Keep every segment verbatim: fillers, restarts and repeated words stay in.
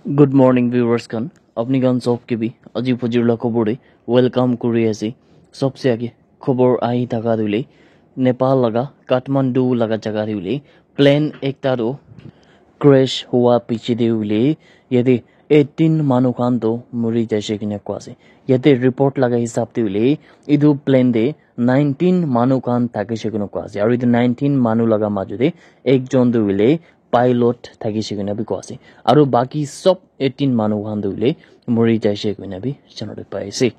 Good morning, viewers khan. Apni khan sob ke bhi aji phujir la khobor de welcome kuri ase. Sobse age khobor ahi thaka tu hoile Nepal laga Kathmandu laga jaga te hoile plane ekta tu crash hua piche te hoile yate eighteen manu khan tu muri jaise kina koa ase. Yate report laga hisab te hoile etu plane te nineteen manu khan thakise kina koa ase. Aru etu nineteen manu laga majo te ekjon tu hoile pilot thakise kina bhi koa ase. Aru baki sob eighteen manu khan tu hoile muri jaise kina bhi janole pai ase.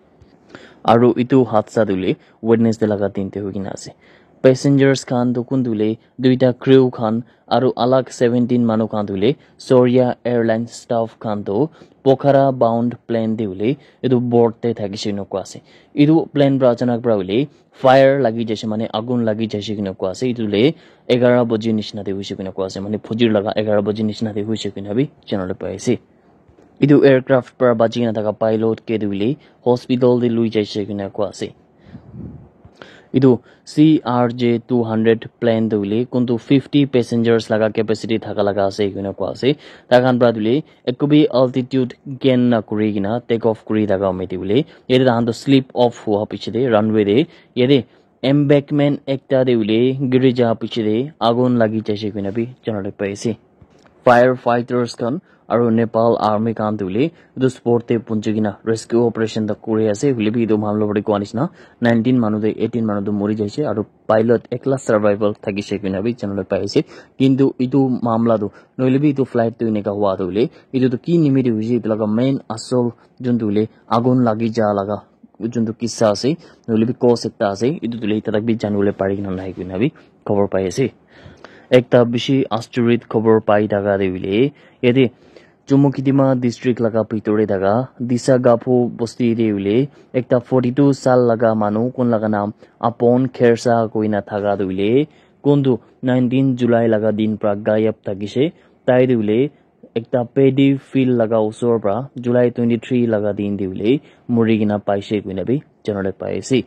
Aru etu hadsa tu hoile Wednesday laga din te hoi kina ase. Passengers khan tu kun tu hoile duita crew khan aru alag seventeen manu khan tu hoile Soria Airline staff khan tu Pokhara bound plane te hoile etu board te thakise kina koa ase. Etu plane pra achanak pra hoile fire lagi jaise, mane agun lagi jaise kina koa ase. Etu le eghara baji nishina te hoise kina koa ase, mane phujir laga eghara baji nishina te hoise kina bhi janole pai ase. Etu aircraft pra baji kina thaka pilot ke tu hoile hospital te lui jaise kina koa ase. Etu C R J two hundred plane tu hoile kuntu fifty passengers laga capacity thaka laga ase kina koa ase. Tai khan pra tu hoile eku bhi altitude gain na kuri kina take off kuri thaka hoi te hoile yate tai khan tu slip off hua piche te runway te yate embankment ekta te hoile giri ja piche te agun lagi jaise kina bhi janole pai ase. Fire fighters khan aru Nepal army khan tu hoile etu spot te punchi kina rescue operation ta kuri ase. Hoile bhi etu mamla bari koa nishina nineteen manu te eighteen manu tu muri jaise aru pilot ekla survival thakise kina bhi janole pai ase. Kintu etu mamla tu nohoile bhi etu flight tu eneka hua tu hoile etu tu ki nimite hoise etu laga main asol juntu hoile agun lagi ja laga juntu kissa ase, nohoile bhi cause ekta ase, etu tu hoile eta tak bhi janibole pari kina nai koina bhi khobor pai ase. Ekta bishi aschoric khobor pai thaka te hoile yate Chumukedima district laga bhitor te thaka Disa Gaphu bosti te hoile ekta forty two sal laga manu kun laga naam Apon Khersa koina thaka tu hoile kun tu nineteen July laga din pra gayab thakise. Tai tu hoile ekta paddy field laga usor pra July twenty three laga din te hoile muri kina paise koina bhi janole pai ase.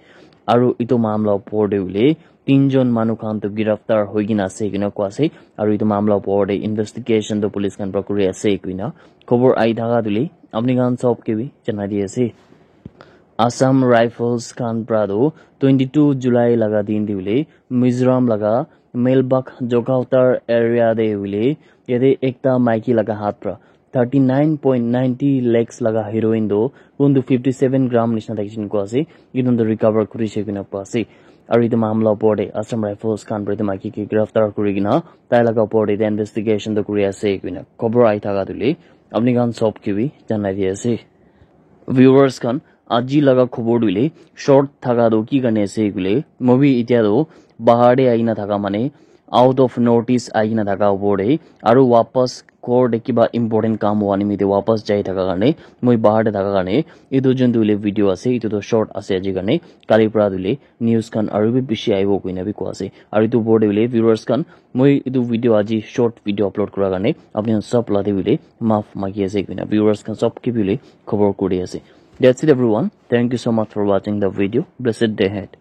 Aru etu mamla upor te hoile tinjon manu khan tu giraftar hoi kina ase kina koa ase. Aru etu mamla upor te investigation tu police khan pra kuri ase koina khobor ahi thaka tu hoile apni khan sob ke bhi janai di ase. Assam Rifles khan pra tu twenty two July laga din te hoile Mizoram laga Melbak Jokautar area te hoile yate ekta maiki laga hath pra thirty nine point ninety lakhs laga heroin tu kun tu fifty seven gram nishina thakise kina koa ase. Etu tu recover kurise kina koa ase. Aru etu mamla upor te Assam Rifles khan pra etu maiki ke giraftar kuri kina tai laga upor te investigation tu kuri ase koina khobor ahi thaka tu hoile apni khan sob ke bhi janai di ase. Viewers khan, aji laga khobor tu hoile short thaka tu ki karne ase koile, moi bhi etia tu bahar te ahi kina thaka mane out of notice ahi kina thaka upor te aru wapas ghor te kiba important kam hua nimite wapas jai thaka karne moi bahar te thaka karne etu juntu hoile video ase, etu tu short ase aji karne. Kali pra tu hoile news khan aru bhi bishi ahibo koina bhi koa ase. Aru etu upor te hoile viewers khan, moi etu video aji short video upload kura karne apni khan sob la te hoile maaf magi ase koina viewers khan sob ke bhi hoile khobor kuri ase. That's it everyone. Thank you so much for watching the video. Blessed day ahead.